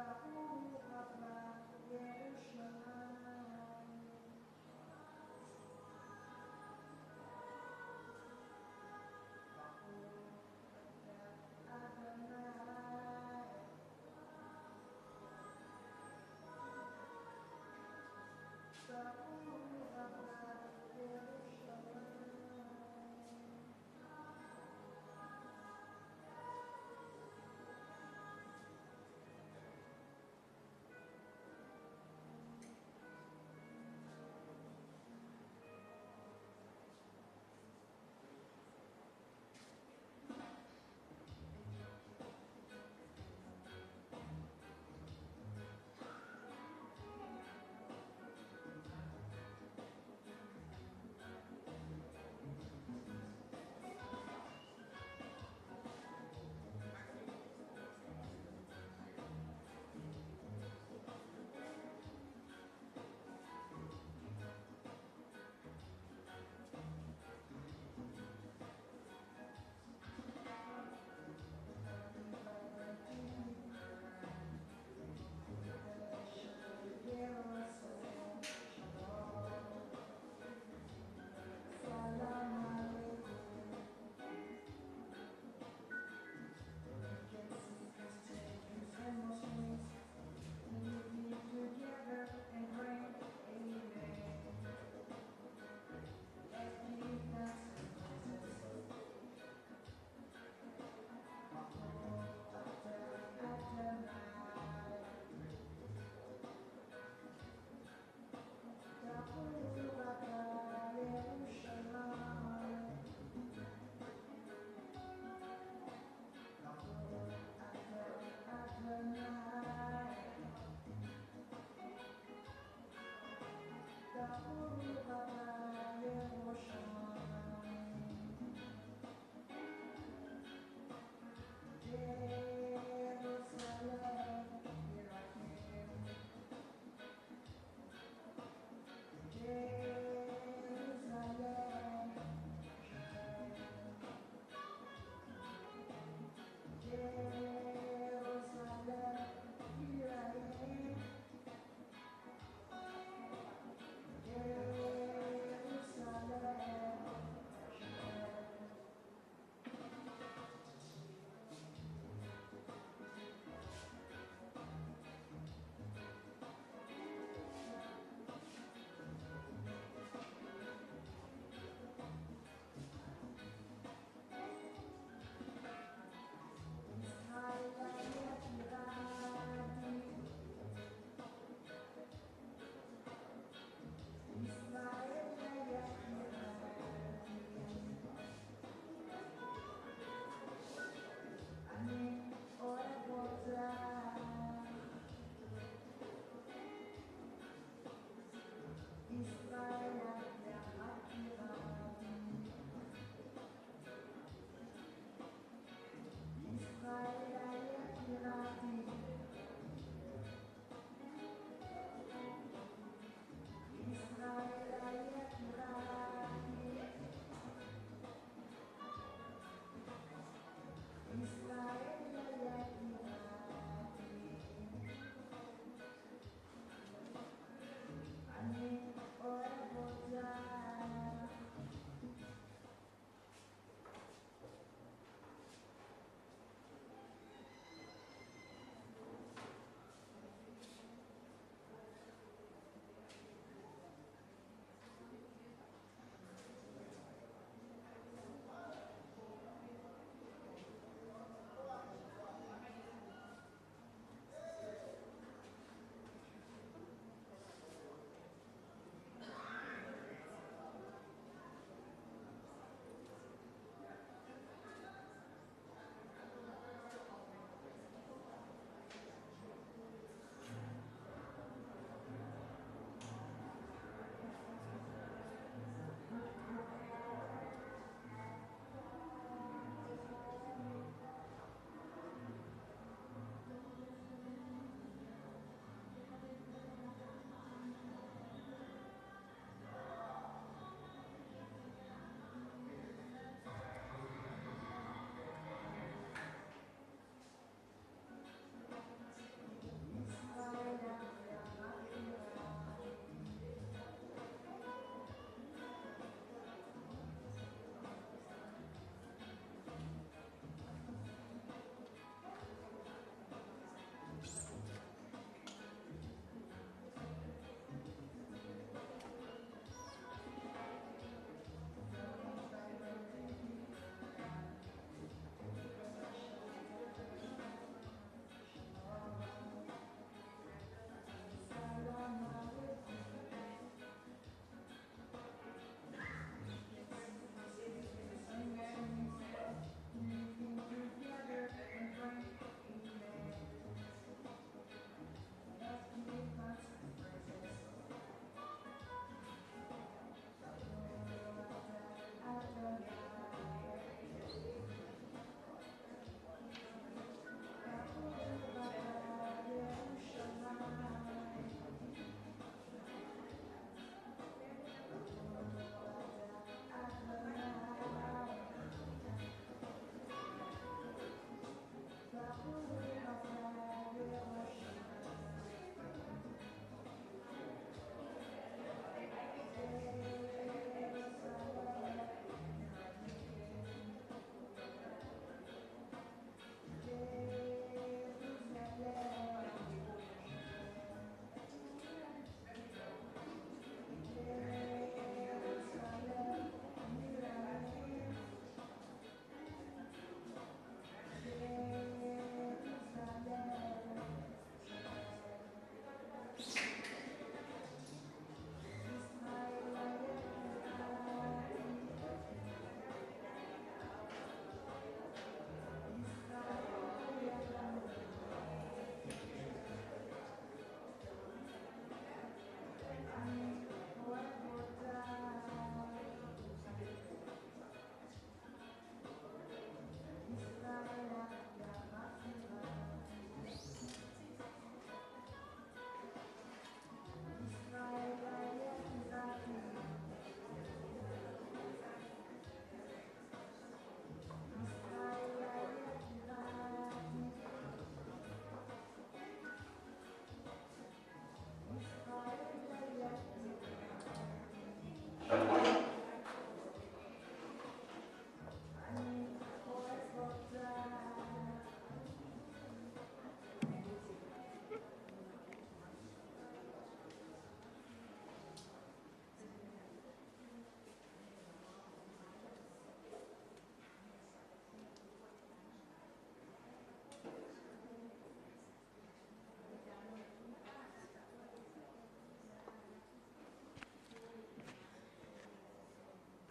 ברוך הבא ירושלים. ברוך אתה אדוני. ברוך הבא ירושלים.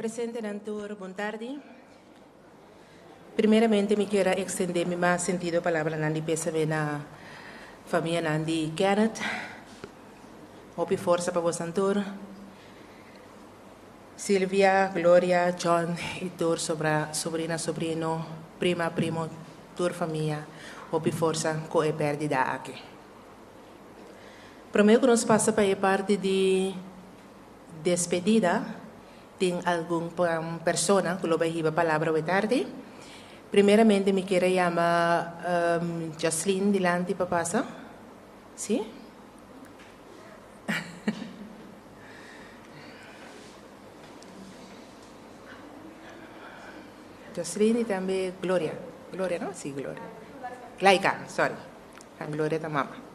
Presentenan tur, bon tardi. Primeramente mi kier a extende mi mas sentido palabranan di pesame na famianan di Kenneth. Hopi forsa pa bosan tur. Silvia, Gloria, John y tur sobra sobrina, sobrino, prima, primo, tur famia, hopi forsa cu e perdida aki. Prome cu nos pasa pa e parti di despedida, tin algun persona cu lo bay hiba palabra awe tardi. Primeramente mi kier a yama Jocelyn dilanti pa pasa. Si? Jocelyn y tambe Gloria. Gloria, no? Sí, Gloria. Laika, sorry. Gloria ta mama.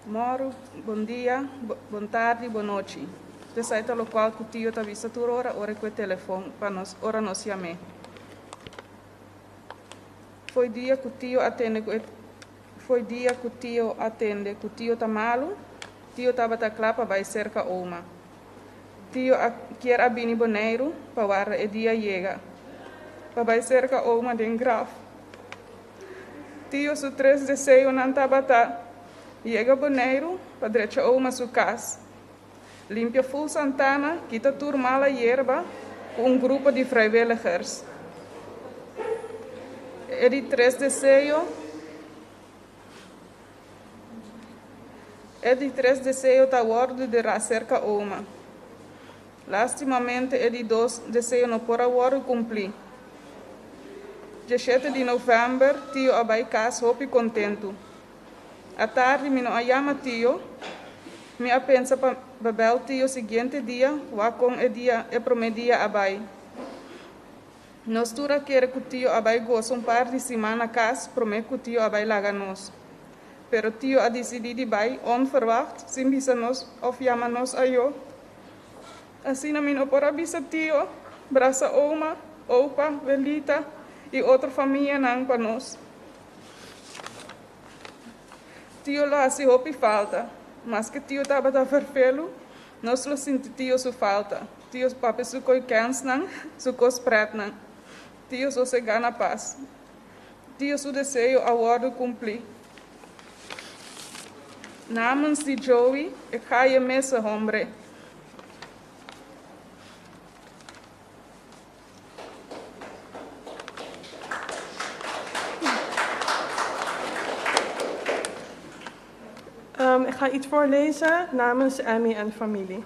Mòru, bon dia, bon tardi, bon nochi. Esei ta lokual ku tio ta bisa tur ora ora ku e telefon pa nos ora nos yam'é. Foi dia ku tio a tende ku e Foi dia ku tio a tende ku tio ta malu, tio tabata kla pa bai serka oma. Tio a kier a bini Boneiru pa warda e dia yega pa bai serka oma den graf. Tio su tres deseonan tabata, yega Boneiru pa drecha oma su kas, limpia ful santana, kita tur mala yerba ku un grupo di vrijwilligers. E di tres deseo. E di tres deseo ta wòrdu derá serka oma. Lástimamente e di dos deseo no por a wòrdu kumplí. Djeshete di novèmber tio a bai kas hopi kontentu. Atardi mi no a yama tio, mi a pensa pa bèl tio siguiente dia wak kon e dia e promé dia a bai. Nos tur a kere ku tio a bai gosa un par di siman na kas promé ku tio a bai laga nos. Pero tio a disidí di bai onverwacht sin bisa nos òf yama nos ayó. Asina mi no por a bisa tio, brasa oma, opa, welita i otro famianan pa nos. Tio lo hasi hopi falta. Maske tio tabata verfelu, nos lo sinti tio su falta. Tio papia su koi kensnan, su kos pretnan. Tio sosegá na pas. Tio su deseo a wòrdu kumplí. Namens di Joey, ik ga je missen, hombre. Ik ga iets voorlezen namens Emmy en familie.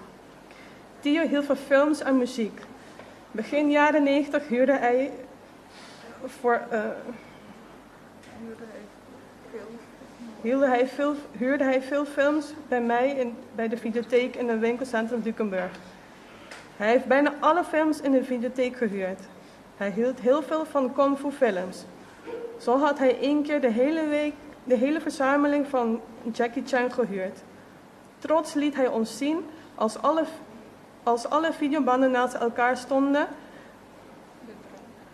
Tio hield van films en muziek. Begin jaren 90 huurde hij voor, huurde hij veel, huurde hij veel films bij mij in, bij de videotheek in het winkelcentrum Dukenburg. Hij heeft bijna alle films in de videotheek gehuurd. Hij hield heel veel van kung fu films. Zo had hij één keer de hele week de hele verzameling van Jackie Chan gehuurd. Trots liet hij ons zien als alle, als alle videobanden naast elkaar stonden,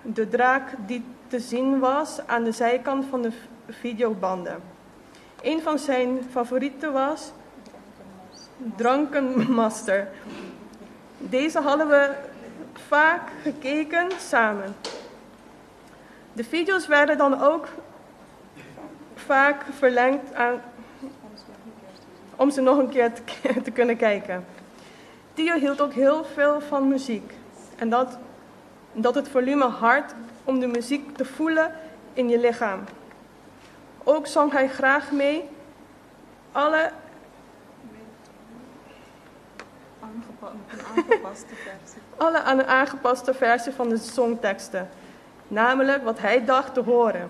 de draak die te zien was aan de zijkant van de videobanden. Een van zijn favorieten was Drunken Master. Deze hadden we vaak gekeken samen. De video's werden dan ook vaak verlengd aan, om ze nog een keer te, te kunnen kijken. Tio hield ook heel veel van muziek. En dat, dat het volume hard om de muziek te voelen in je lichaam. Ook zong hij graag mee alle Aangepaste versie. Alle aan een aangepaste versie van de songteksten. Namelijk wat hij dacht te horen.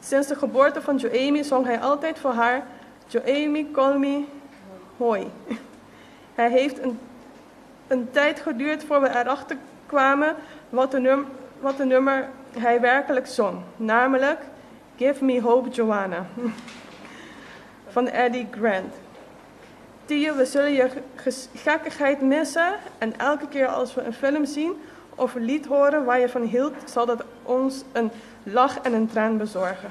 Sinds de geboorte van Joemi zong hij altijd voor haar Joemi call me hoi. Hij heeft een, een tijd geduurd voor we erachter kwamen wat de, num wat de nummer hij werkelijk zong. Namelijk Give Me Hope Joanna van Eddie Grant. Tio, we zullen je gekkigheid missen en elke keer als we een film zien of een lied horen waar je van hield, zal dat ons een lach en een traan bezorgen.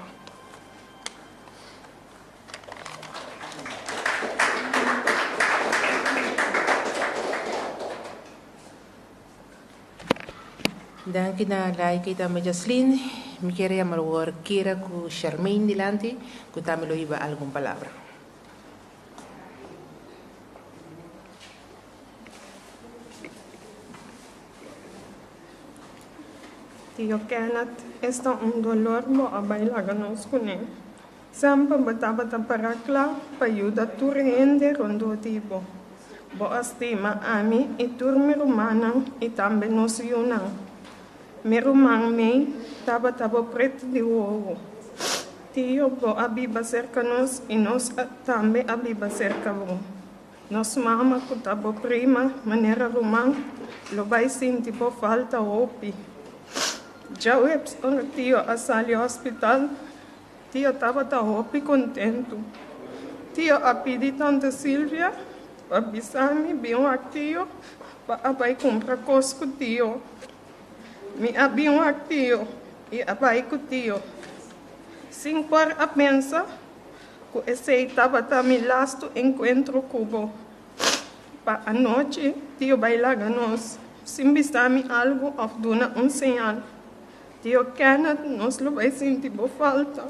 Danki na Laika y tambe Jaslyn. Mi kier a yama awor Kira cu Charmaine dilanti cu tambe lo hiba algun palabra. Tio Kenneth, esta un dolor bo a bai laga nos kuné. Semper bo tabata pará kla pa yuda tur hende rondó di bo. Bo a stima ami i tur mi rumannan i tambe nos yunan. Mi ruman May tabata bo pret di wowo. Tio, bo a biba serka nos i nos tambe a biba serka bo. Nos mama ku ta bo prima manera ruman lo bai sinti bo falta hopi. Djaweps ora tio a sali hospital, tio tabata hopi kontentu. Tio a pidi tante Silvia pa bisa mi bin wak tio pa a bai kumpra kos ku tio. Mi a bin wak tio i a bai ku tio. Sin por a pensa Ku esei tabata mi lastu enkuentro ku bo. Pa anochi Tio bai laga nos sin bisa mi algu òf duna un señal. Tio Kenneth, nos lo bai sinti bo falta.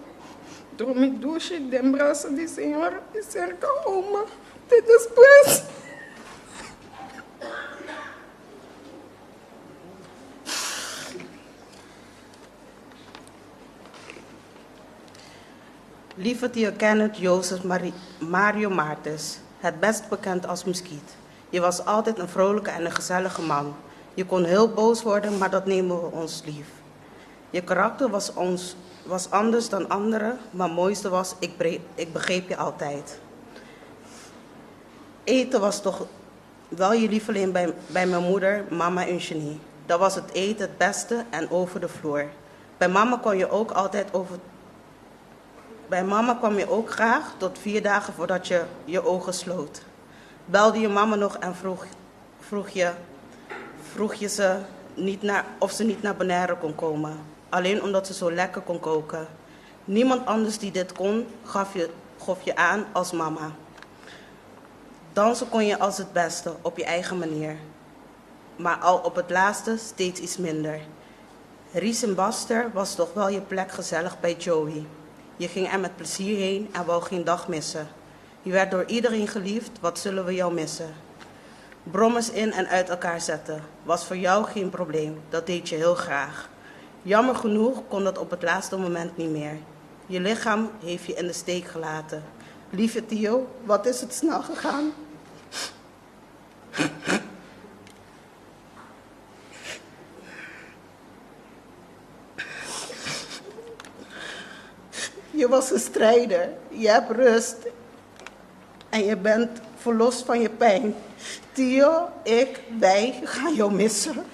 Drumi dushi den brasa di Señor i serka oma. Te despues! Lieve Tio Kenneth Jozef Mario Martens, het best bekend als Muskiet. Je was altijd een vrolijke en een gezellige man. Je kon heel boos worden, maar dat nemen we ons lief. Je karakter was, ons, was anders dan anderen, maar mooiste was, ik, ik begreep je altijd. Eten was toch wel je lieveling bij, bij mijn moeder, mama Eugenie. Dat was het eten het beste en over de vloer. Bij mama kon je ook altijd over bij mama kwam je ook graag tot vier dagen voordat je je ogen sloot. Belde je mama nog en vroeg, vroeg, je, vroeg je ze niet naar, of ze niet naar Bonaire kon komen. Alleen omdat ze zo lekker kon koken. Niemand anders die dit kon, gaf je, gaf je aan als mama. Dansen kon je als het beste, op je eigen manier. Maar al op het laatste steeds iets minder. Ries en Baster was toch wel je plek gezellig bij Joey. Je ging er met plezier heen en wou geen dag missen. Je werd door iedereen geliefd, wat zullen we jou missen? Brommers in en uit elkaar zetten was voor jou geen probleem, dat deed je heel graag. Jammer genoeg kon dat op het laatste moment niet meer. Je lichaam heeft je in de steek gelaten. Lieve Theo, wat is het snel gegaan? Je was een strijder. Je hebt rust. En je bent verlost van je pijn. Tio, ik, wij gaan jou missen.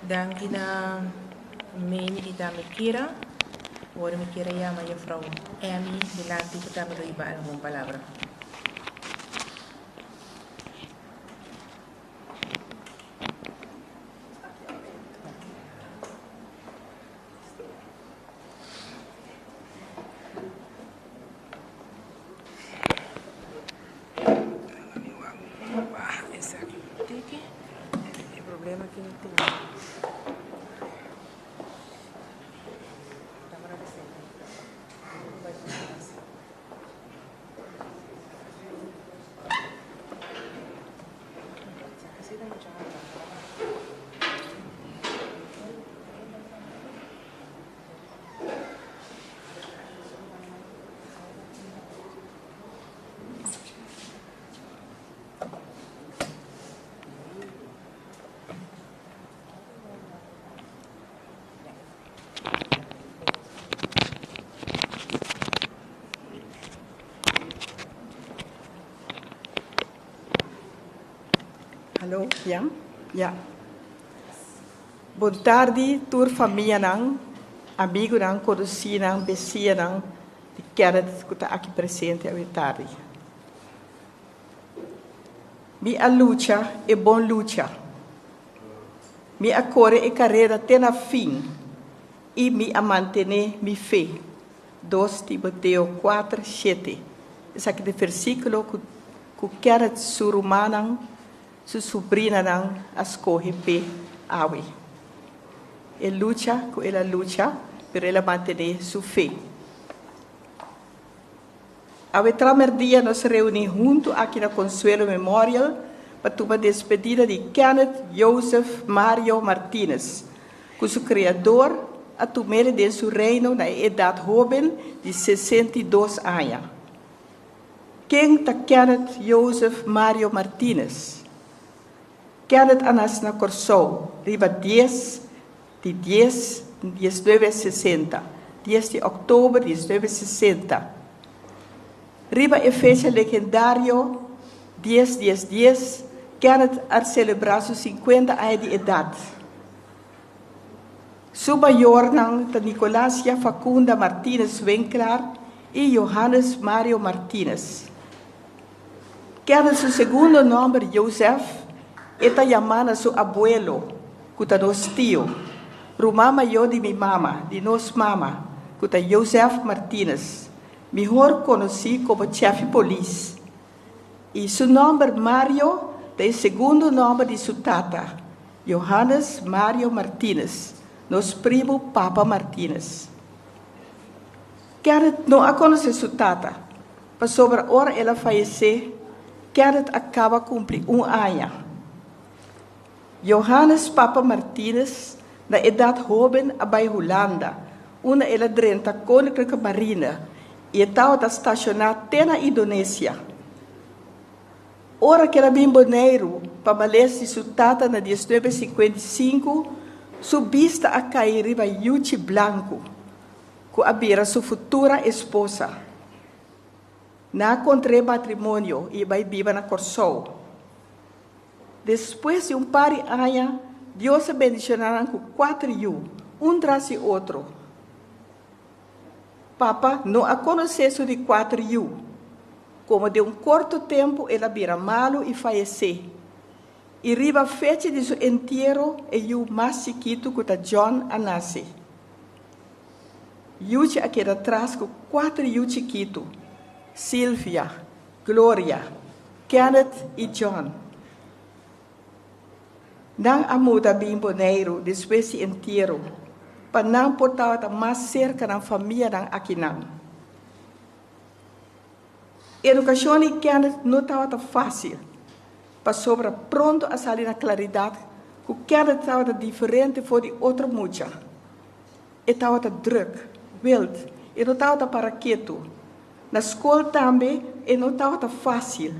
Danki na Manny i tambe Kira. Awor mi kier a yama Juffrouw Emmy dilanti ku tambe lo hiba algun palabra. Mooi, ja? Ja. Bon tardi, tur famianan, amigunan, konosínan, besiñanan di Kenneth ku ta aki presente awe tardi. Mi a lucha e bon lucha. Mi a kore e kareda te na fin i mi a mantené mi fe. Dos Timoteo kuater, shete. Esaki ta e versíkulo ku ku Kenneth su rumannan, su subrinanan a skohe p'e awe. E lucha ku el a lucha, pero el a mantené su fe. Awe tramerdia nos reuní huntu aki na Consuelo Memorial pa tuma despedida di Kenneth Joseph Mario Martinez, ku su Kreador a tum'el den su reino na e edat hóben di 62 aña. Ken ta Kenneth Joseph Mario Martinez? Kenneth a nase na Kòrsou riba dies di dies diesnuebe sesenta, dies di òktober diesnuebe sesenta. Riba e fecha legendario dies dies dies, Kenneth a selebrá su sinkuenta aña di edat. Su mayornan ta Nicolasia Facunda Martinez Winklaar i Johannes Mario Martinez. Kenneth su segundo nòmber Joseph e ta yamá na su abuelo, ku ta nos tio, ruman mayó di mi mama, di nos mama, ku ta Joseph Martinez, mihor konosí komo Chef'i Polis. I su nòmber Mario ta e segundo nòmber di su tata, Johannes Mario Martinez, nos primu Papa Martinez. Kenneth no a konosé su tata, pasobra ora el a fayesé, Kenneth a kaba kumpli un aña. Johannes Papa Martinez na edat hóben a bai Hulanda, unda el a drenta Koninklijke Marine i e tabata stashoná te na Indonesia. Ora ku el a bin Boneiru pa males di su tata na diesnuebe sinkuenta i sinku, su bista a kai riba Yuchi Blanku, ku a bira su futura esposa. Nan a kontraé matrimonio i e bai biba na Kòrsou. Despues di un par di aña, Dios a bendishoná nan ku kuater yu, un tras di otro. Papa no a konosé su di kuater yu. Komo den un korto tempu el a bira malu i fayesé. I riba fecha di su entiero e yu mas chikitu ku ta John a nase. Yuchi a keda tras ku kuater yu chikitu, Sylvia, Gloria, Kenneth i John. Nan a muda bin Boneiru despues di entiero pa nan por tabata mas serka nan famianan akinan. Edukashon di Kenneth no tabata fásil, pasobra pronto a sali na klaridat ku Kenneth tabata diferente for di otro mucha. E tabata drùk, wild, e no tabata para ketu. Na skol tambe e no tabata fásil.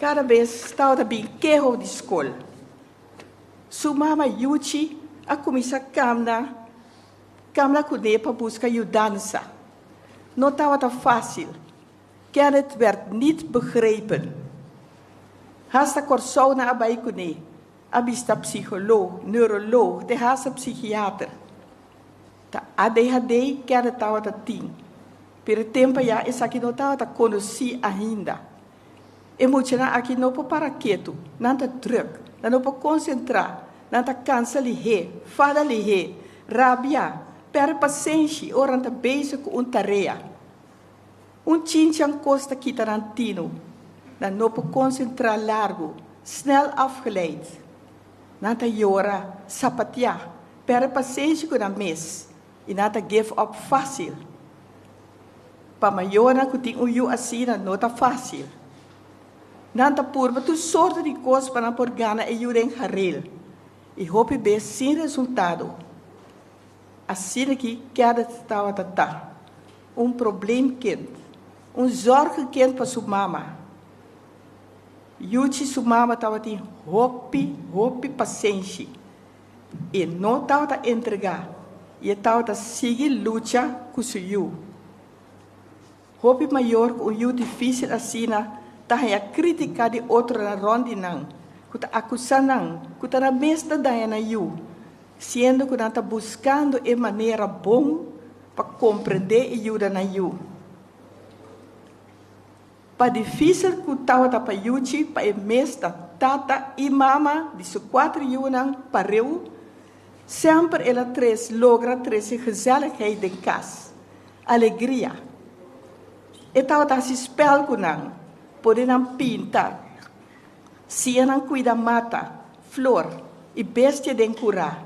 Kada bes tabata bin keho di skol. Su mama Yuchi a kuminsá kamna kamna kuné pa buska yudansa. No tabata fásil. Kenneth werd niet begrepen. Hasta Kòrsou nan a bai kuné. A bista psicoloog, neuroloog, te hasta psichiater. Ta ADHD Kenneth tabata tin, pero e tempo ya esaki no tabata conoci ainda. E muchanan aki no por para ketu, nan ta druk, nan no por concentra, nan ta cansa lihé, fada lihé, rabia, perde pasenshi ora nan ta bezig cu un tarea. Un chinchan kos ta kita nan tinu. Nan no por konsentrá largu, snel afgeleid. Nan ta yora, sapatiá, pèrdè pasenshi ku nan mes i nan ta give up fásil. Pa mayornan ku tin un yu asina no ta fásil. Nan ta purba tur sorto di kos pa nan por gana e yu den harel i hopi bes sin resultado. Asina ki Kenneth tabata ta. Un probleemkind. Un zorgenkind pa su mama. Yuchi su mama tabatin hopi, hopi pasenshi. E no tabata entregá. i e tabata sigui lucha ku su yu. Hopi mayor ku un yu difísil asina ta haña krítika di otronan rònt di nan, ku ta akusá nan ku ta nan mes ta daña nan yu, siendo ku nan ta buskando e manera bon pa komprendé i yuda nan yu. Pa difísil ku tabata pa Yuchi pa e mes ta tata i mama di su kuater yunan pareu, semper el a tres logra trese gezelligheid den kas, alegria. E tabata hasi spèl ku nan, pone nan pinta, siña nan kuida mata, flor i bestia den kurá.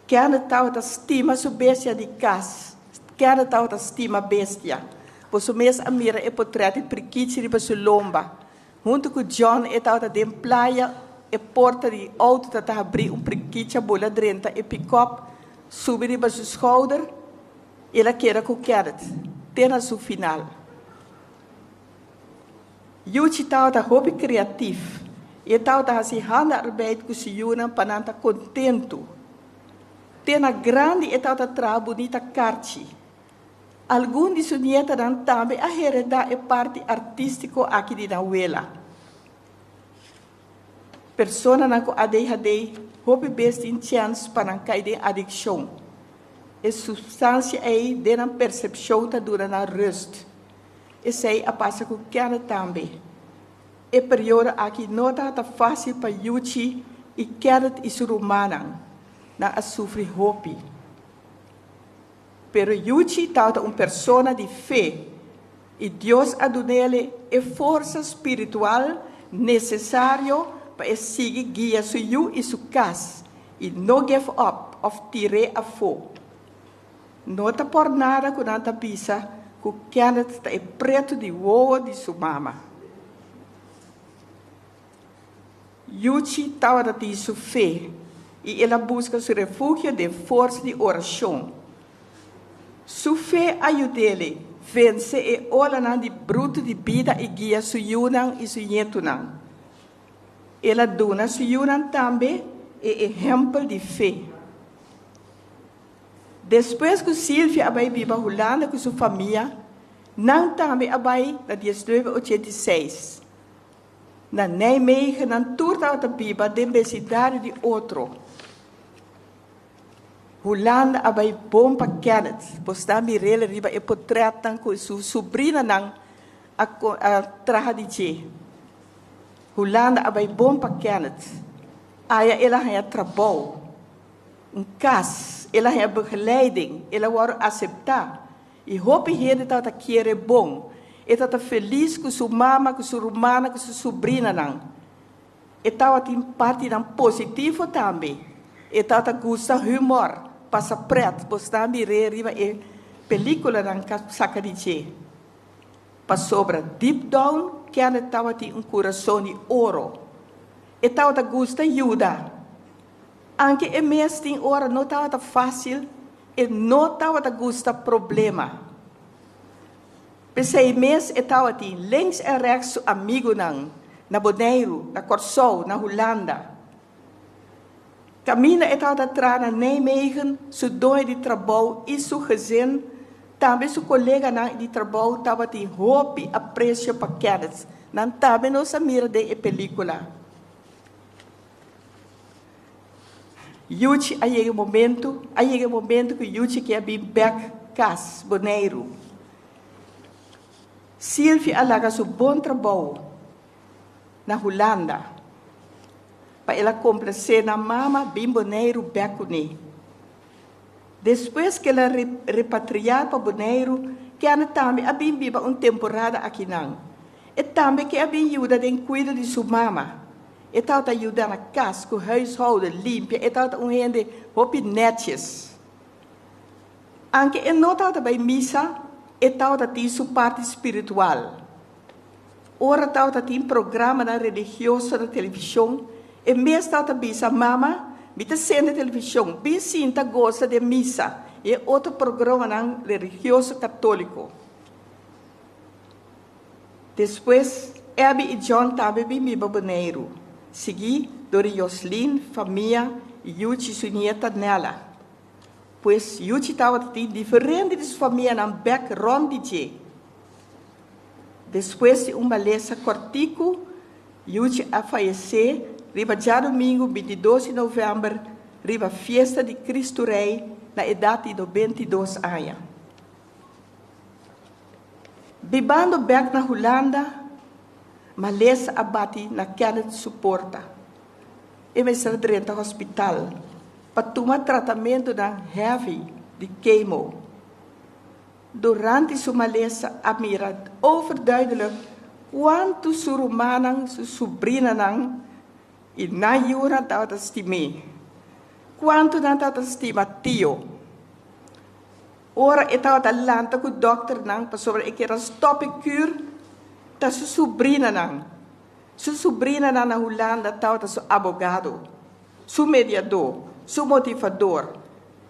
Kende tabata stima su bestia di kas? Kende tabata stima bestia? Boso mes a mira e potret di Prikichi riba su lomba. Huntu ku John e tabata den playa, e porta di outo ta ta habrí, un prikichi a bula drenta e pikòp, subi riba su skouder i el a keda ku Kenneth te na su final. Yuchi tabata hopi kreatif i e tabata hasi handarbeid ku su yunan pa nan ta kontentu. Te na grandi e tabata traha bunita karchi. Algun di su nietanan tambe a heredá e parti artístiko aki di nan wela. Personanan ku ADHD hopi bes tin chèns pa nan kai den adikshon. E supstansia ei den nan persepshon ta duna nan rùst. Esei a pasa ku Kenneth tambe. E periodo aki no tabata fásil pa Yuchi i Kenneth i su rumannan. Nan a sufri hopi. Pero Yuchi tabata un persona di fe i Dios a dun'el e forsa spiritual nesesario pa e sigui guia su yu i su kas i no give up òf tir'é afó. No ta por nada ku nan ta bisa ku Kenneth ta e pretu di wowo di su mama. Yuchi tabata tin su fe i el a buska su refugio den forsa di orashon. Su fe a yud'el vense e olanan di brutu di bida i guia su yunan i su ñetunan. El a duna su yunan tambe e ehèmpel di fe. Despues ku Silvia a bai biba Hulanda ku su famia, nan tambe a bai na diesnuebe ochenta i seis. Na Nijmegen nan tur tabata biba den besindario di otro. Hulanda a bai bon pa Kenneth. Bo sta mir'el riba e potretnan ku su subrinanan a a traha di dje. Hulanda a bai bon pa Kenneth. Aya el a haña trabou. Un kas, el a haña begeleiding, el a wòrdu aseptá, i hopi hende tabata kier e bon. E tabata felis ku su mama, ku su rumannan, ku su subrinanan. E tabatin partinan positivo tambe. E tabata gusta humor, pasa prèt, bo sta mir'é riba e pelíkulanan ka saka di dje. Pasobra deep down Kenneth tabatin un kurason di oro. E tabata gusta yuda. Anke e mes tin ora no tabata fásil, e no tabata gusta problema. P'esei mes e tabatin links en rechts su amigunan na Boneiru, na Kòrsou, na Hulanda. Kaminda e tabata traha na Nijmegen, su doño di trabou i su gezin, tambe su koleganan di trabou tabatin hopi apresio pa Kenneth. Nan tambe nos a mira den e pelíkula. Yuchi a yega e momento, a yega e momento ku Yuchi ke a bin bèk kas Boneiru. Silvia a laga su bon trabou na Hulanda pa el a komplasé nan mama bin Boneiru bèk kuné. Despues ku el a repatriá pa Boneiru, Kenneth tambe a bin biba un temporada akinan. E tambe ke a bin yuda den kuido di su mama. E tabata yuda na kas ku huishouden limpia, e tabata un hende hopi netjes. Anke e no tabata bai misa, e tabata tin su parti spiritual. Ora tabata tin programanan religioso na televishon, e mes tabata bisa, Mama, mi ta sende televishon, bin sinta gosa den misa i e otro programanan religioso katóliko. Despues, Abby i John tambe bin biba Boneiru, siguí dor di Joslin, famia i yuchi su nieta Nella. Pues Yuchi tabata tin diferente di su famianan bèk rònt di dje. Despues di un malesa kòrtiku, Yuchi a fayesé riba djadumingu bintidos di novèmber riba fiesta di Kristu Rei na edat di 92 aña. Bibando bèk na Hulanda, malesa a bati na Kenneth su porta. E mester a drenta hospital pa tuma tratamentunan heavy di chemo. Durante su malesa a mira overduidelijk kuantu su rumannan, su subrinanan i nan yunan tabata stim'é, kuantu nan tabata stima tio. Ora e tabata lanta ku dòkternan pasobra e kier a stòp e kür, ta su subrinanan, su subrinanan na Hulanda tabata su abogado, su mediadó, su motivador.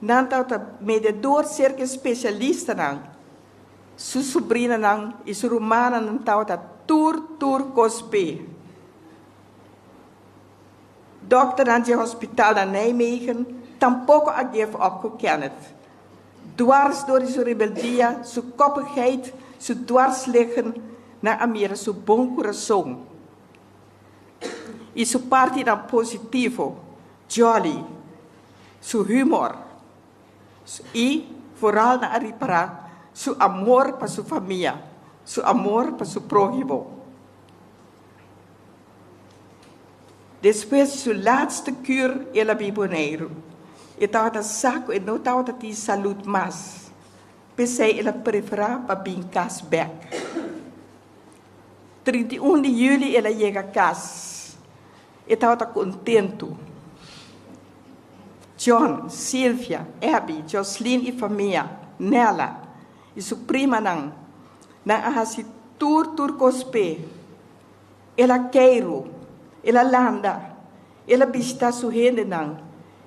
Nan tabata mediador serka e spesialistanan. Su subrinanan i su rumannan tabata tur tur kos p'e. Dòkternan dje hospital na Nijmegen tampoko a give up ku Kenneth. Dwars dor di su rebeldia, su koppigheid, su dwarsliggen, nan a mira su bon kurason i su partinan positivo, jolly, su humor i vooral nan a ripará su amor pa su famia, su amor pa su próhimo. Despues di su laatste kür el a bin Boneiru. E tabata sa ku e no tabata tin salud mas, p'esei el a preferá pa bin kas bèk. 31 di yüli el a yega kas. E tabata kontentu. John, Sylvia, Abby, Joslin i famia, Nella i su primanan, nan a hasi tur tur kos p'e. El a keiru, el a landa, el a bishitá su hendenan,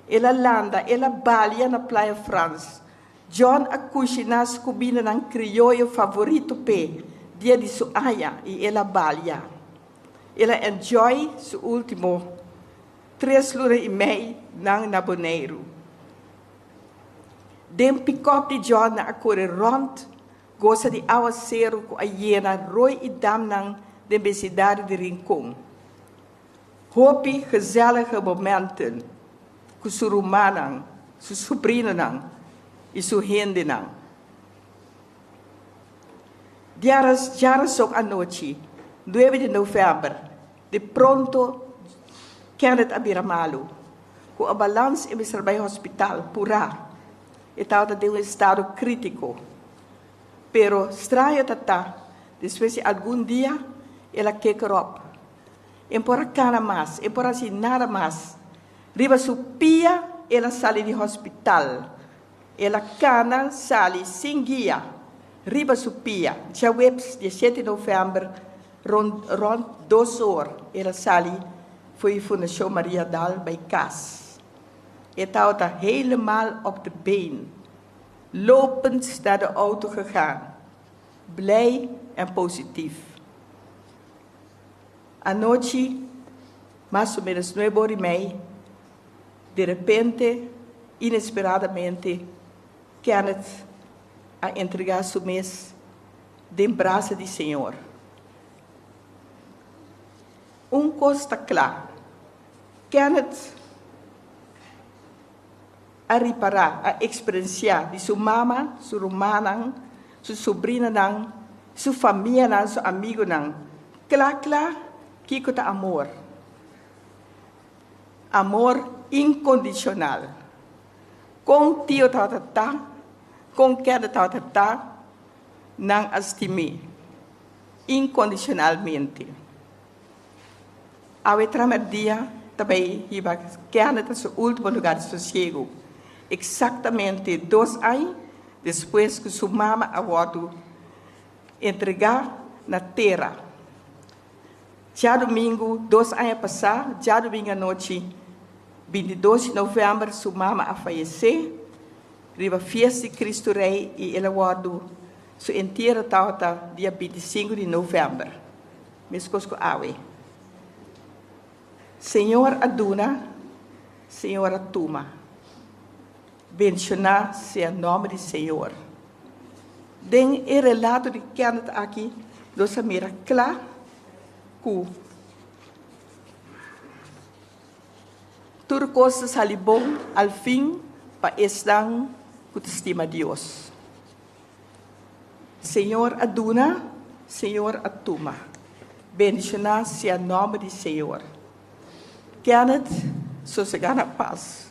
el a landa, el a balia na Playa Frans. John a kushiná su kumindanan krioyo favorito p'e dia di su aña i el a balia. El a enjoy su último tres luna i mei nan na Boneiru. Den pikòp di John nan a kore rònt Gosa di awaseru ku a yena roi i damnan den besindario di Rincon. Hopi gezellige momenten ku su rumannan, su subrinonan i su hendenan. Diaras djarason anochi, nuebe di novèmber, di pronto Kenneth a bira malu. Ku a balans e mester bai hospital purá. E tabata den un estado krítiko. Pero straño ta ta, despues di algun dia, el a kick erop. E por a kana mas, e por a hasi nada mas. Riba su pia el a sali di hospital. El a kana sali sin guia, riba su pia. Djaweps diesshete novèmber, rond rond dos or, el a sali fo'i Fundashon Maria Dal bai kas. E tabata helemaal op de been, lopend naar de auto gegaan, blij en positief. Anochi, mas o menos nuebe or i mei, de repente, inesperadamente, Kenneth a entregá su mes den brasa di Señor. Un kos ta kla, Kenneth a ripará, a eksperensiá di su mama, su rumannan, su sobrinanan, su famianan, su amigunan, kla kla kiko ta amor. Amor inkondishonal. Kon tio tabata ta, kon Kenneth tabata ta, nan a stim'é inkondishonalmente. Awe tramerdia ta bay hiba Kenneth na su ultimo lugar di sosiego, exactamente dos añ despues cu su mama a wordo entrega na tera. Djadomingo dos aña pasa, djadomingo anochi, 22 di november, su mama a fayece riba fiesta di Cristo Rey y el a wordo, su entiero tabata dia 25 di november. Meskos ku awe. Señor a duna, Señor a tuma. Bendishoná sea nòmber di Señor. Den e relato di Kenneth aki nos a mira kla ku tur kos ta sali bon al fin pa esnan ku ta stima Dios. Señor a duna, Señor a tuma. Bendishoná sea nòmber di Señor. Kenneth sosegá na pas.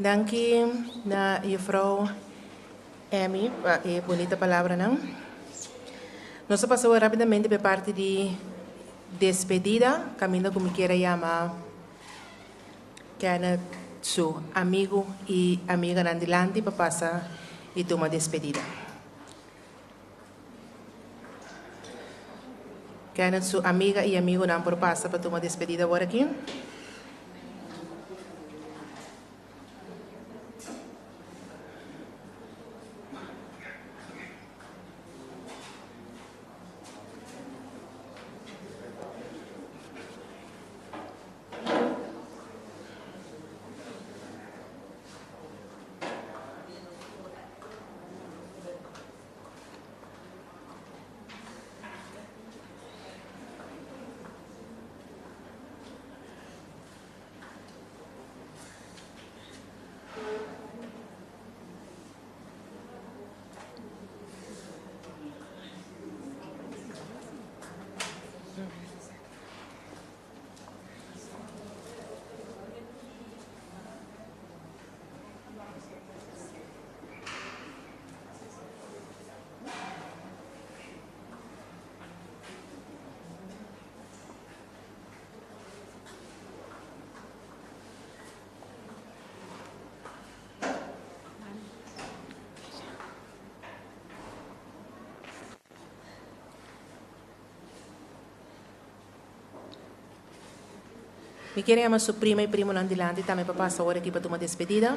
Danki na juffrouw Emmy pa e bunita palabranan. Nos a pasa rapidamente pa e parti di despedida, caminda cu mi kier a yama Kenneth su amigo y amiganan dilanti pa pasa y tuma despedida. Kenneth su amiga y amigonan por pasa pa tuma despedida awor aki. Mi kier yama su prima y primonan dilanti tambe pa pasa ora aki pa tuma despedida.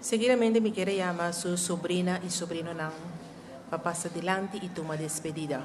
Seguidamente mi kier a yama su sobrina y sobrinonan pa pasa dilanti y tuma despedida.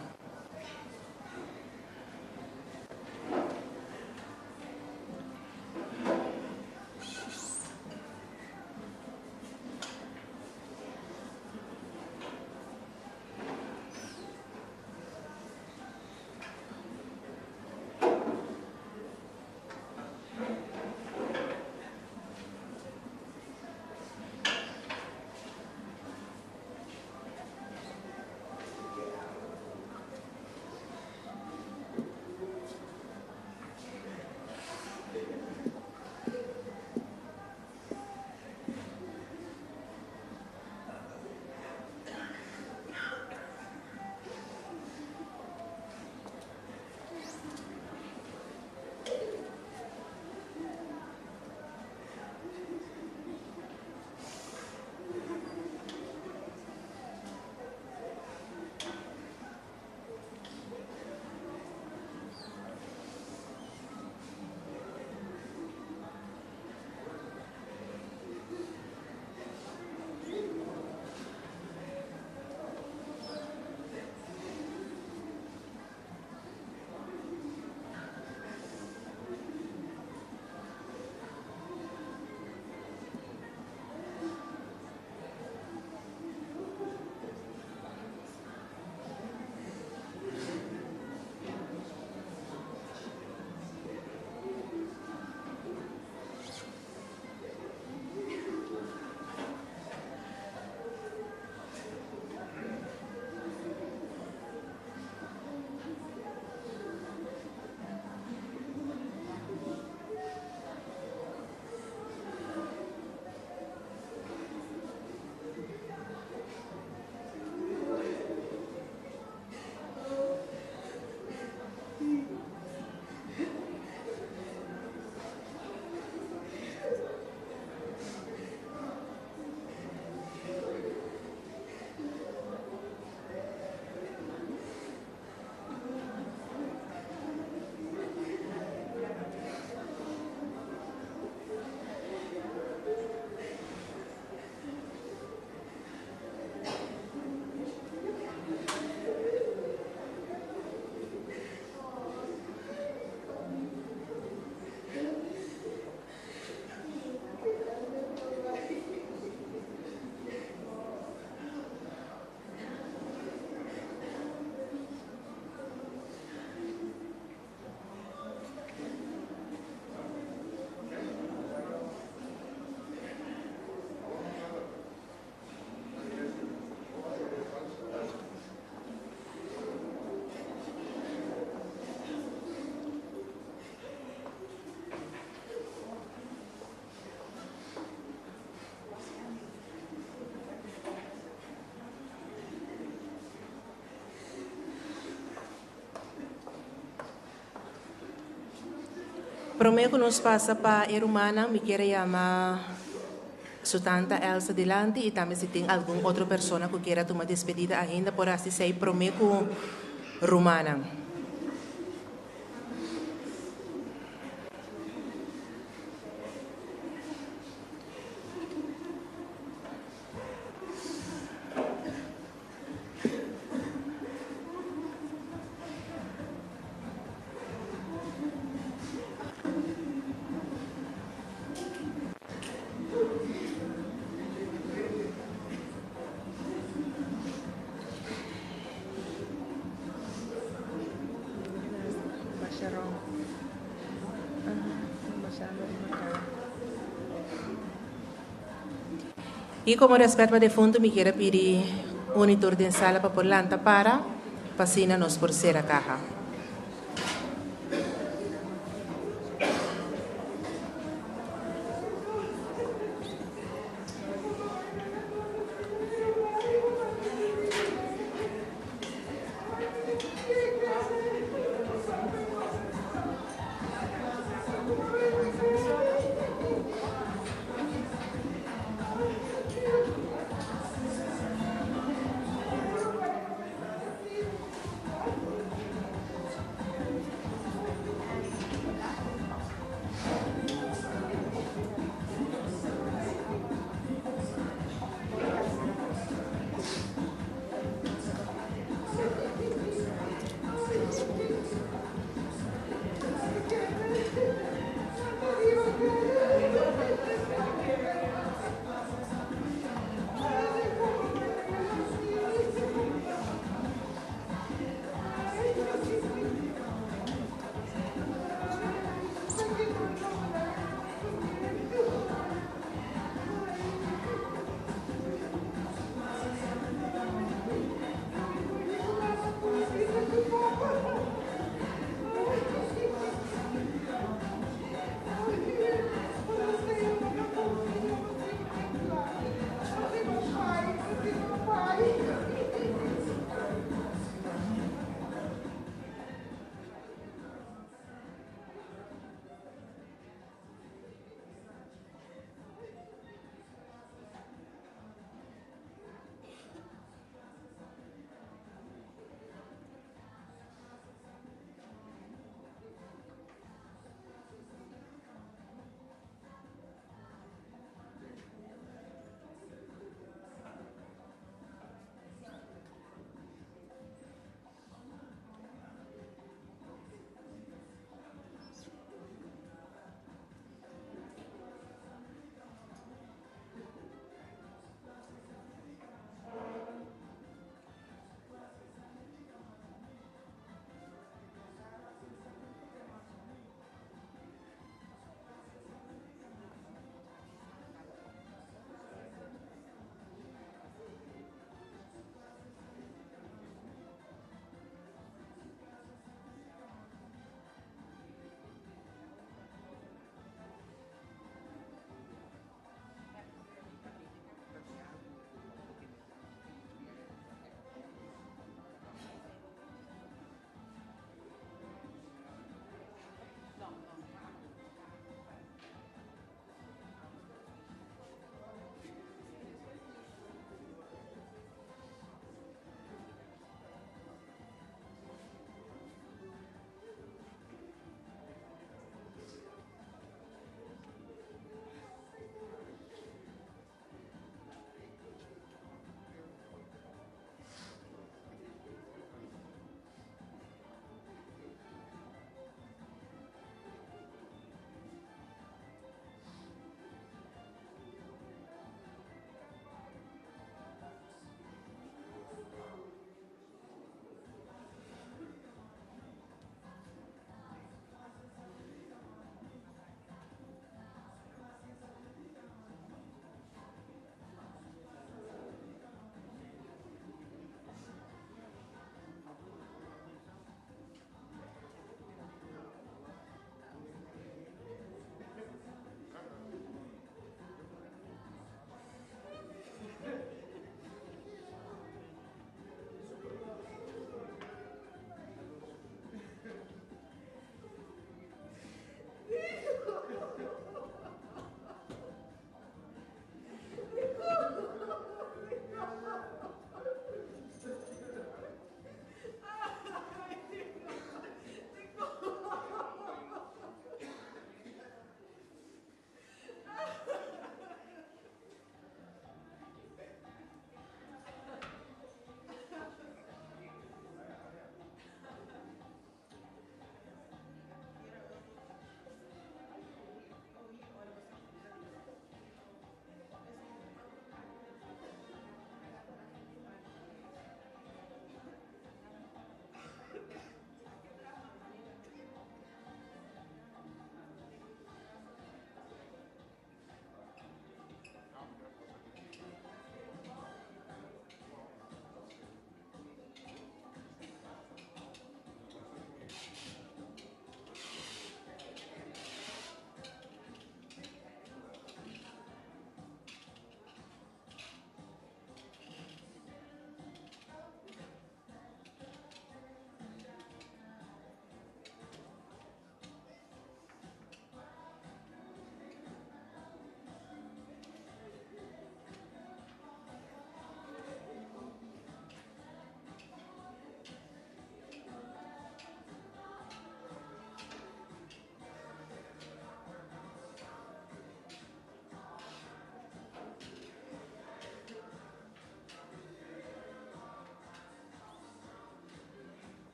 Promé ku nos pasa pa e rumannan, mi kier a yama su tanta Elsa dilanti i tambe si tin algun otro persona ku kier a tuma despedida ainda por hasi esei promé ku rumannan. I komo rèspèt pa defuntu mi kier a pidi un i tur den sala pa por lanta para pa asina nos por sera kaha.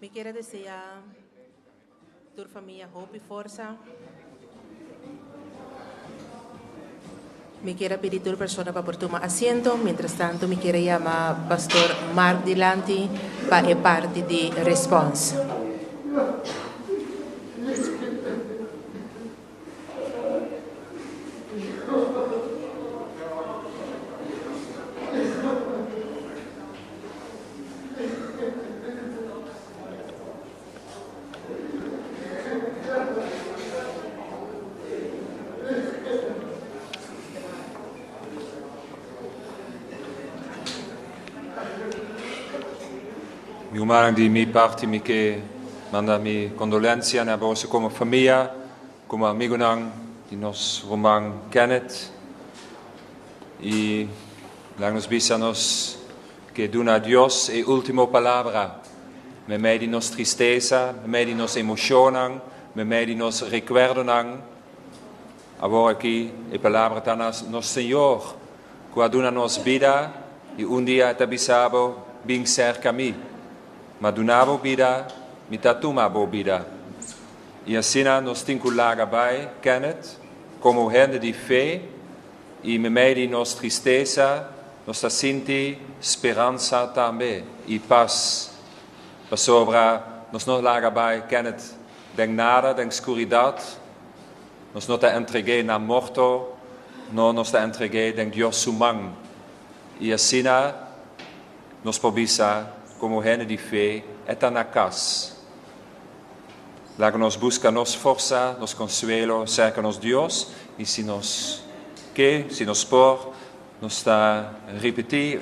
Mi kier a desea tur famia hopi forsa. Mi kier a pidi tur persona pa por tuma asiento. Mientras tanto mi kier a yama Pastor Mark dilanti pa e parti di respons. Mi rumannan di mi parti mi ke manda mi kondolensia na boso komo famia, komo amigunan di nos ruman Kenneth. I laga nos bisa nos ke duna Dios e ultimo palabra meimei di nos tristesa, meimei di nos emoshonnan, meimei di nos rekuerdonan. Awor aki e palabra ta na nos Señor ku a duna nos bida i un dia e ta bisa bo, Bin serka mi. Ma duna bo bida, mi ta tuma bo bida. I asina nos tin ku laga bai, Kenneth, komo hende di fe, I meimei di nos tristesa, nos ta sinti speransa tambe i pas, pasobra nos no laga bai Kenneth den nada, den skuridat, nos no ta entreg'é na morto, no, nos ta entreg'é den Dios su man. I asina nos por bisa, komo hende di fe, e ta na kas. Laga nos buska nos forsa, nos konsuelo serka nos Dios, i si nos ke, si nos por, nos ta ripití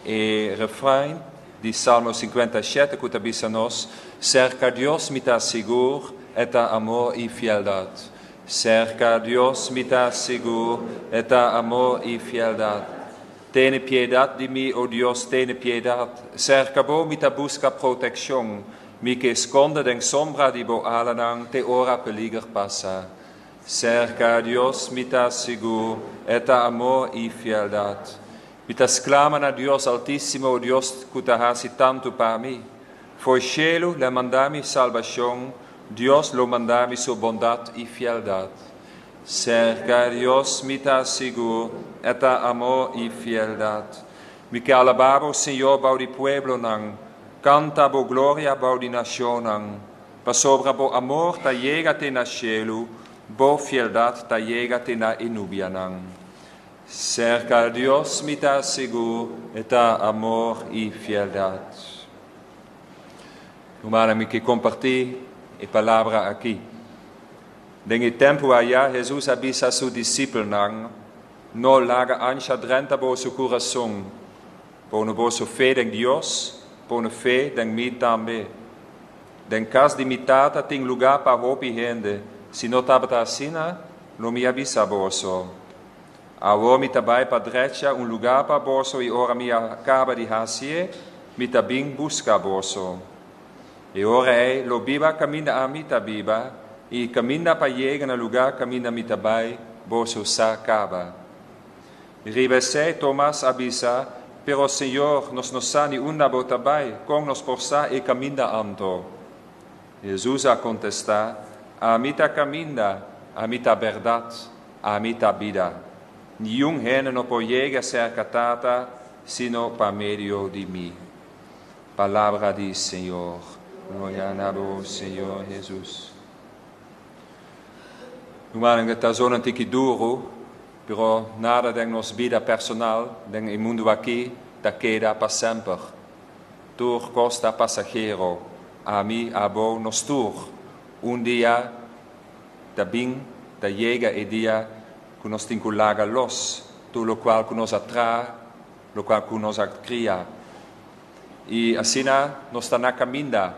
e refrain di Salmo 57 ku ta bisa nos, Serka Dios mi ta sigur, e ta amor i fieldat. Serka Dios mi ta sigur, e ta amor i fieldat. Tene piedat di mi, o Dios, tene piedat. Serka bo mi ta buska protekshon. Mi ke skonde den sombra di bo alanan te ora peliger pasa. Serka Dios mi ta sigur, e ta amor i fieldat. Mi ta sklama na Dios Altísimo, o Dios ku ta hasi tantu pa mi. Fo'i shelu l'e manda mi salbashon, Dios lo manda mi su bondat i fieldat. Serka Dios mi ta sigur, e ta amor i fieldat. Mi ke alabá bo, Señor, bou di pueblonan, kanta bo gloria bou di nashonnan, pasobra bo amor ta yega te na shelu, bo fieldat ta yega te na e nubianan. Serka Dios mi ta sigur, e ta amor i fieldat. Rumannan, mi ke kompartí e palabra akí. Den e tempu ayá Hesus a bisa su disipelnan, No laga ansha drenta boso kurason. Pone boso fe den Dios, pone fe den mi tambe. Den kas di mi Tata tin lugá pa hopi hende, si no tabata asina, lo mi a bisa boso. Awor mi ta bai pa drecha un lugá pa boso i ora mi a kaba di hasié, mi ta bin buska boso. E ora ei lo biba kaminda ami ta biba, i kaminda pa yega na lugá kaminda mi ta bai, boso sa kaba. Riba esei Tomas a bisa, Pero Señor, nos no sa ni unda bo ta bai, kon nos por sa e kaminda anto? Hesus a kontestá, Ami ta kaminda, ami ta bèrdat, ami ta bida. Niun hende no por yega serka Tata sino pa medio di mi. Palabra di Señor. Gloria na bo, Señor Jesus. Rumannan, e ta zona un tiki duru, pero nada den nos bida personal den e mundu aki ta keda pa semper. Tur kos ta pasahero. Ami, abo, nos tur, un dia ta bin, ta yega e dia ku nos tin ku laga los tur lokual ku nos a traha, lokual ku nos a kria. I asina nos ta na kaminda.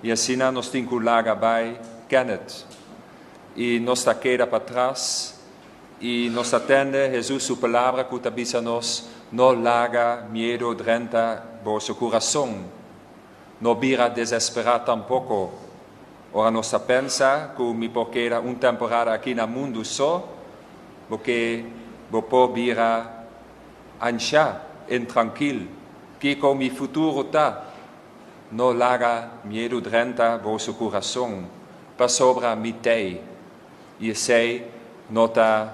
I asina nos tin ku laga bai Kenneth. I nos ta keda patras i nos ta tende Hesus su palabra ku ta bisa nos, No laga miedu drenta boso kurason. No bira desesperá tampoko. Ora nos ta pensa ku mi por keda un temporada aki na mundu so, bo ke bo por bira Anshá, intrankil, kiko mi futuro ta? No laga miedu drenta boso kurason, pasobra mi t'ei. I esei no ta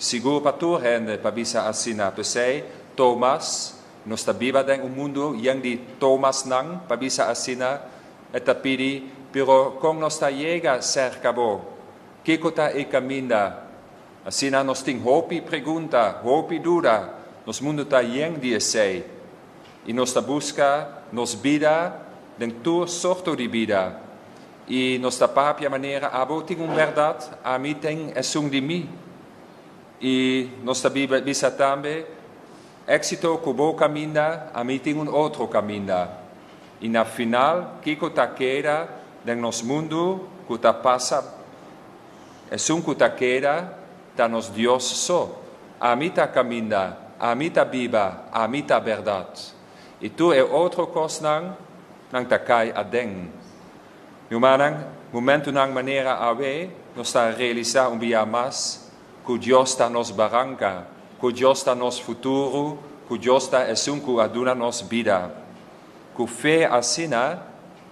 Sigur pa tur hende pa bisa asina. P'esei, Thomas, nos ta biba den un mundu yen di Thomasnan, pa bisa asina, e ta pidi, Pero kon nos ta yega serka bo? Kiko ta e kaminda? Asina nos tin hopi pregunta, hopi duda. Nos mundu ta yen di esei. I nos ta buska nos bida den tur sorto di bida. I nos ta papia manera abo tin un bèrdat, ami tin esun di mi. I nos ta biba bisa tambe, éksito ku bo kaminda, ami tin un otro kaminda. I na final, kiko ta keda den nos mundu ku ta pasa? Esun ku ta keda ta nos Dios so. Ami ta kaminda, ami ta biba, ami ta bèrdat. I tur e otro kosnan, nan ta kai aden. Mi rumannan, momentunan manera awe, nos ta realisá un bia mas ku Dios ta nos baranka, ku Dios ta nos futuro, ku Dios ta esun ku a duna nos bida. Ku fe asina,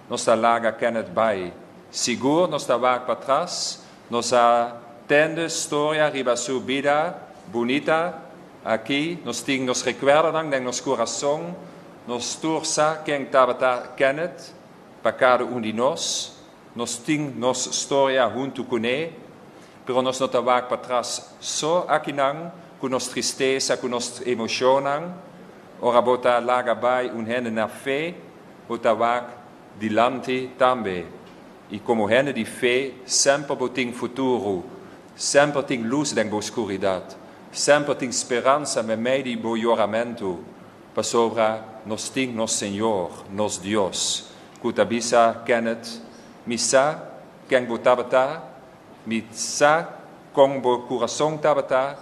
nos ta laga Kenneth bai. Sigur nos ta wak patras, nos a tende storia riba su bida bunita aki, nos tin nos rekuerdonan den nos kurason, nos tur sa ken tabata Kenneth pa kada un di nos, nos tin nos storia huntu kuné, pero nos no ta wak patras so akinan ku nos tristesa, ku nos emoshonnan. Ora bo ta laga bai un hende na fe, bo ta wak dilanti tambe. I komo hende di fe, semper bo tin futuro, semper tin lus den bo skuridat, semper tin speransa meimei di bo yoramentu, pasobra nos tin nos Señor, nos Dios, ku ta bisa Kenneth, Mi sa ken bo tabata, mi sa kon bo kurason tabata,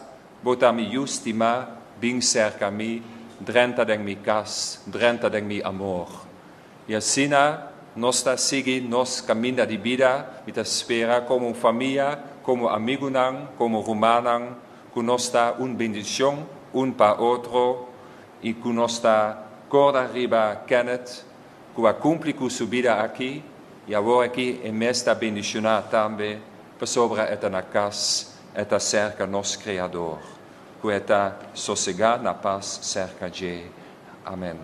bo ta mi yu stimá, bin serka mi, drenta den mi kas, drenta den mi amor. I asina nos ta sigui nos kaminda di bida, mi ta spera komo un famia, komo amigunan, komo rumannan, ku nos ta un bendishon un pa otro i ku nos ta korda riba Kenneth ku a kumpli ku su bida aki i awor aki e mes ta bendishoná tambe pasobra e ta na kas, e ta serka nos Kreador, ku e ta sosegá na pas serka dje. Amen.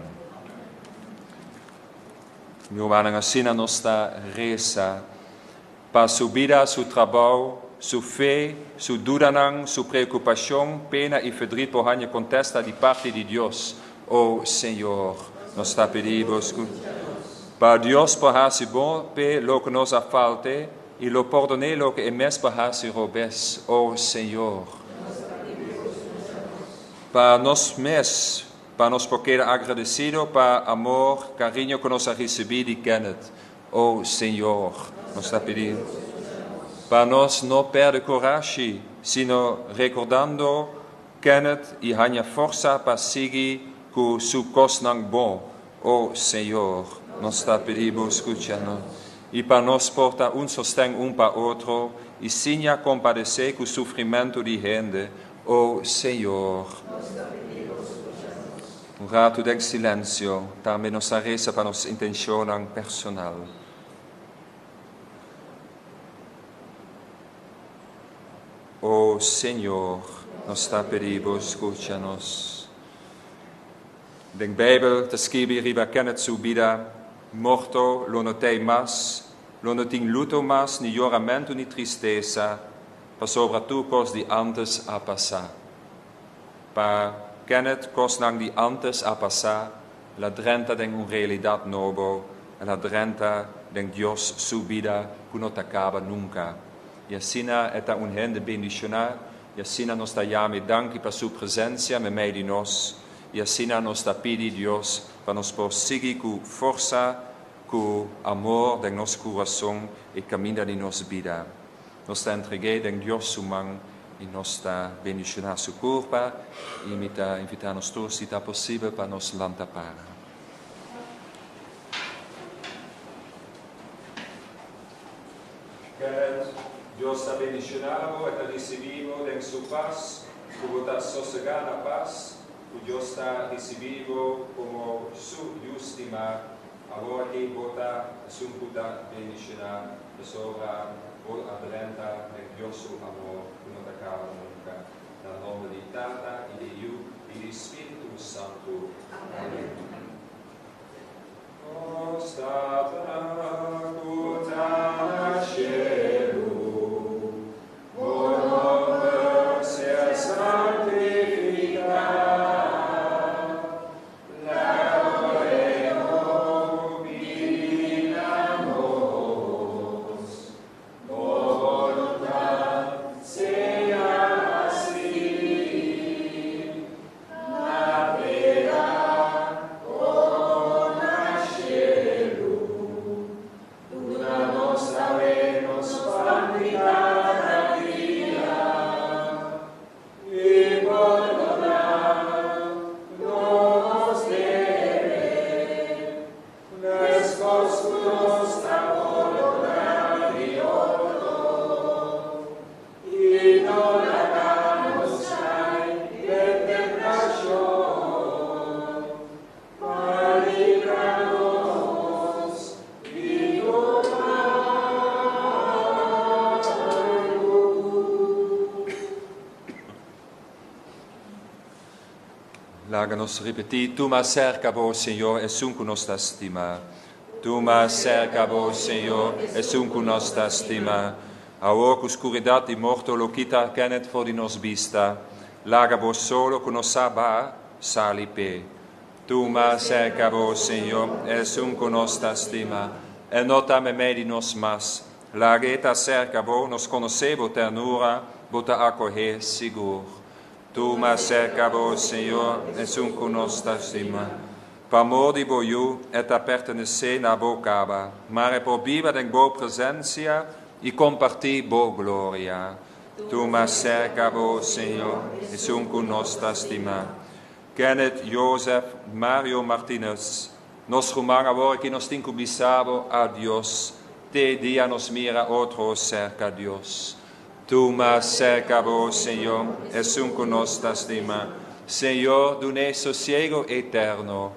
Mi rumannan, asina nos ta resa pa su bida, su trabou, su fe, su dudanan, su preokupashon, pena i ferdrit por haña kontesta di parti di Dios. O Señor, nos ta pidi Bo pa Dios por hasi bon p'e loke nos a falt'e i lo pordon'é loke e mes por hasi robes. O Señor, pa nos mes, pa nos por keda agradesido pa amor, kariño ku nos a risibí di Kenneth. O Señor, nos ta pidi pa nos no perde kurashi, sino rekordando Kenneth i haña forsa pa sigui ku su kosnan bon. O Señor, nos ta pidi Bo skucha nos, i pa nos por ta un sosten un pa otro i siña kompadesé ku sufrimentu di hende. O Señor. Un ratu den silensio, tambe nos a resa pa nos intenshonnan personal. O Señor, nos ta pidi Bo skucha nos. Den Beibel ta skibi riba Kenneth su bida, Morto lo no t'ei mas, lo no tin luto mas, ni yoramentu ni tristesa, pasobra tur kos di ántes a pasá. Pa Kenneth kosnan di ántes a pasá, el a drenta den un realidat nobo, el a drenta den Dios su bida ku no ta kaba nunka. I asina e ta un hende bendishoná, i asina nos ta yam'e danki pa su presensia meimei di nos, i asina nos ta pidi Dios pa nos por sigui ku forsa, ku amor den nos kurason e kaminda di nos bida. Nos ta entreg'é den Dios su man i nos ta bendishoná su kurpa i mi ta invitá nos tur si ta posibel pa nos lanta para. Kenneth, Dios ta bendishoná bo, e ta risibí bo den su pas, ku bo ta sosegá na pas, ku Dios ta risibí bo komo su yu stimá. Awor aki bo ta esun ku ta bendishoná pasobra bo a drenta den Dios su amor ku no ta kaba nunka. Laga nos ripití, Tuma serka bo, Señor, esun ku nos ta stima. Tuma serka bo, Señor, esun ku nos ta stima. Awor ku skuridat di morto lo kita Kenneth for di nos bista, laga bo solo ku nos sa baha, sali p'e. Tuma serka bo, Señor, esun ku nos ta stima. E no ta meimei di nos mas. Lag'é ta serka bo, nos konosé bo ternura, bo ta akohé sigur. Tuma serka bo, Señor, esun ku nos ta stima. Pa amor di bo Yu, e ta pertenesé na bo kaba, mar e por biba den bo presensia i kompartí bo gloria. Tuma serka bo, Señor, esun ku nos ta stima. Kenneth Joseph Mario Martinez, Nos ruman awor aki nos tin ku bisa bo adios te dia nos mira otro serka Dios. Tuma serka bo, Señor, esun ku nos ta stima. Señor, dun'é sosiego eterno.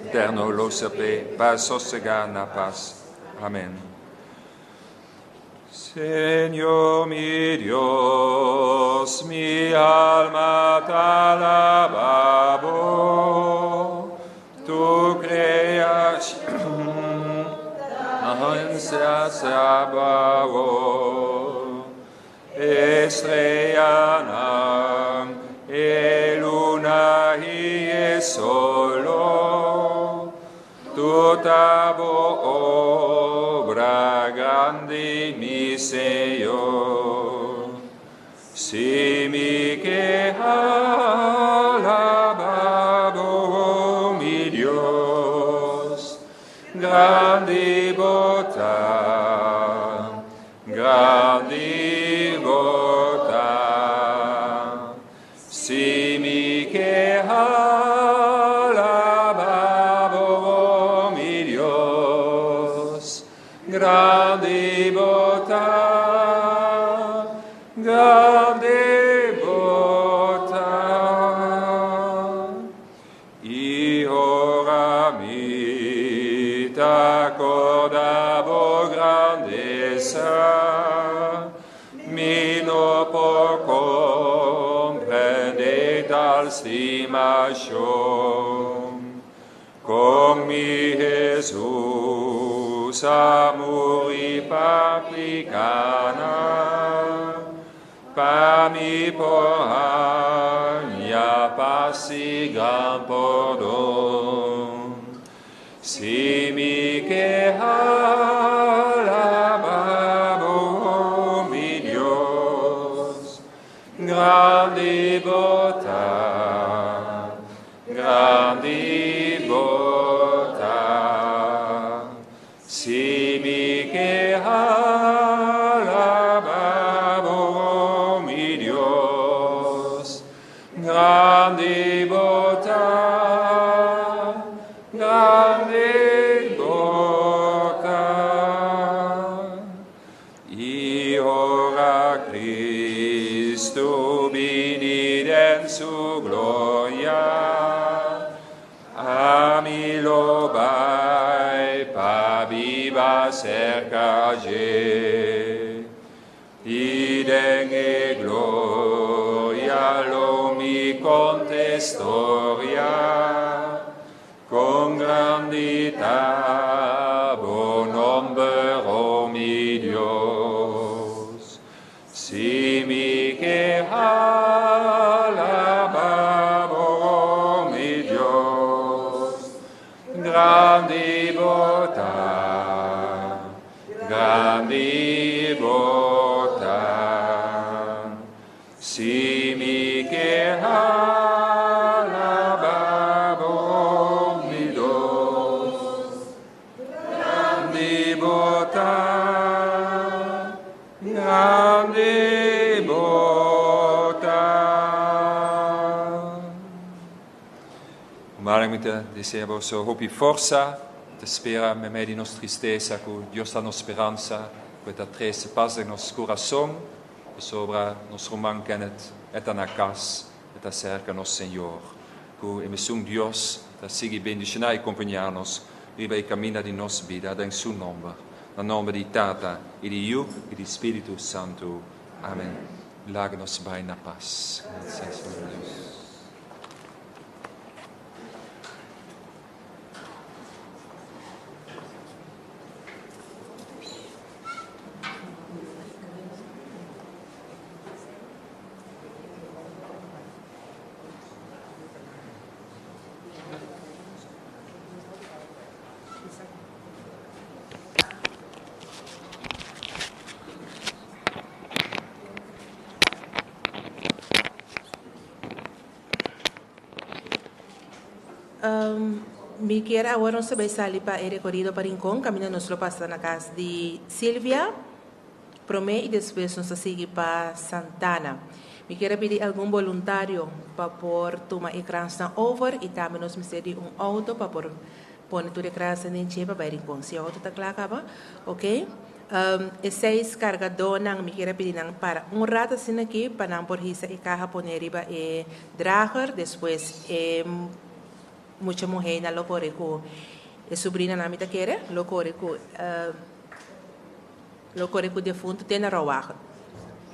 Eterno lo serp'é pa sosegá na pas. Amén. Señor mi Dios, mi alma ta alabá bo, tur kreashon ta alabá bo. E streanan, e luna i e solo, Tur ta bo obra grandi, mi Señor. Si mi ke alabá bo, mi Dios, grandi bo ta, grandi bo ta. Si mi ke alabá bo, mi Dios, grandi bo ta, grandi bo ta. I ora mi ta korda bo grandesa, Mi no por komprendé tal stimashon. Kon mi Hesus a muri pa pikánan, pa mi por haña pas i gran pordon. Si mi ke alabá bo, mi Dios, grandi bo ta, grandi bo ta. Si mi ke alabá bo, mi Dios, Grandi bo ta, grandi bo ta. I ora Cristo bini den su gloria, ami lo bai pa biba serka dje. I den e gloria lo mi konta storia, kon grandi ta bo nomber, o mi Dios. Si mi ke alabá bo, o mi Dios, grandi bo ta, Grandi bo ta, si mi ke alabá bo, mi Dios. Grandi bo ta, grandi bo ta. Mara mi ta desea boso hopi forsa, ta spera meimei di nos tristesa ku Dios ta nos speransa, ku e ta trese pas den nos kurason, pasobra nos ruman Kenneth e ta na kas, e ta serka nos Señor. Ku e mesun Dios ta sigui bendishoná i kompañá nos riba e kaminda di nos bida den Su nomber. Na nomber di Tata i di Yu i di Spiritu Santu. Amen. Laga nos bai na pas. Gracias, Señor Dios. Mi kier awor nos ta bay sali pa e recorido pa Rincon, caminda nos lo pasa na cas di Silvia prome y despues nos ta sigui pa Santana. Mi kier a pidi algun boluntario pa por tuma e kransnan over y tambe nos mester di un auto pa por pone tur e kransnan den dje pa bay Rincon. Si e auto ta cla caba, ok. E seis cargadónan mi kier a pidi nan para un rato asina aki pa nan por hisa e caha pone riba e drager, despues e mucha muhénan lo kore ku e subrinanan mi ta kere lo kore ku lo kore ku defuntu te na rouwagen.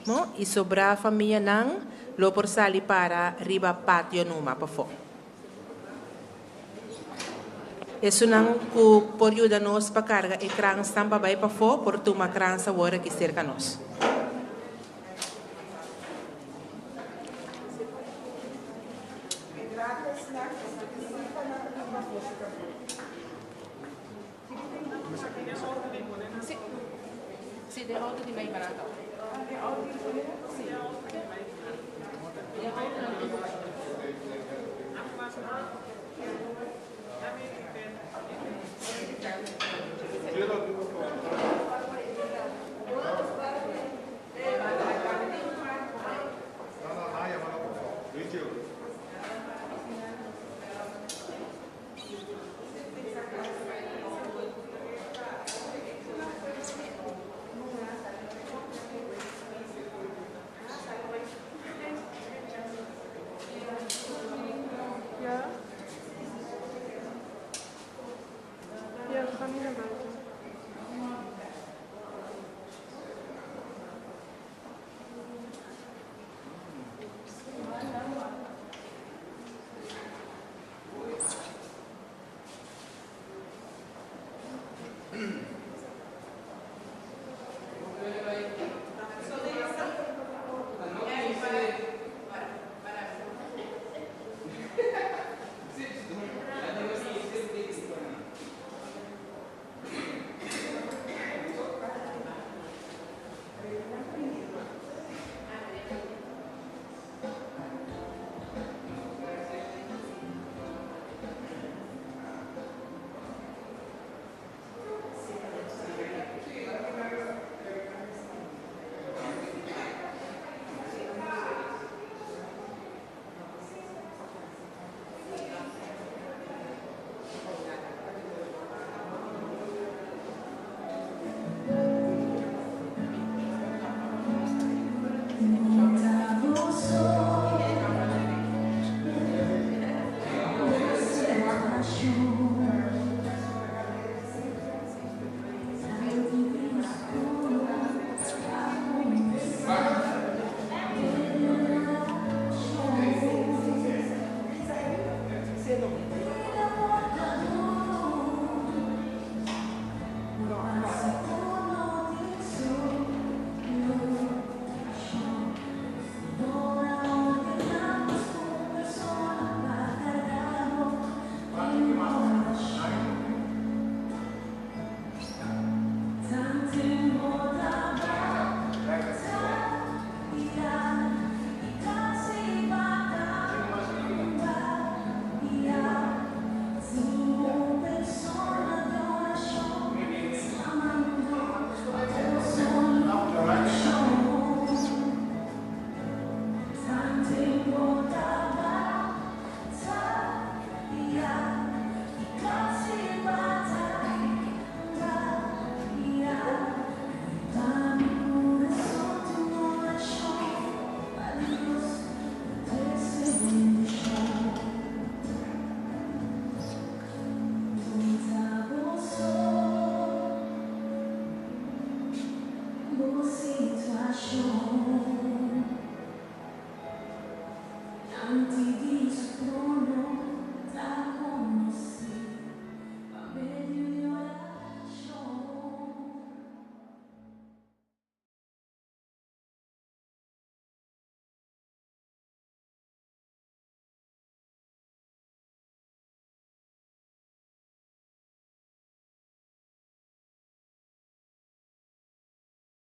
No, i sobrá famianan lo por sali para riba patio numa pafó. Esunnan ku por yuda nos pa karga e kransnan pa bai pafó por tuma krans awor aki serka nos. Ja? Ja, we gaan nu naar buiten. Anti di su trono.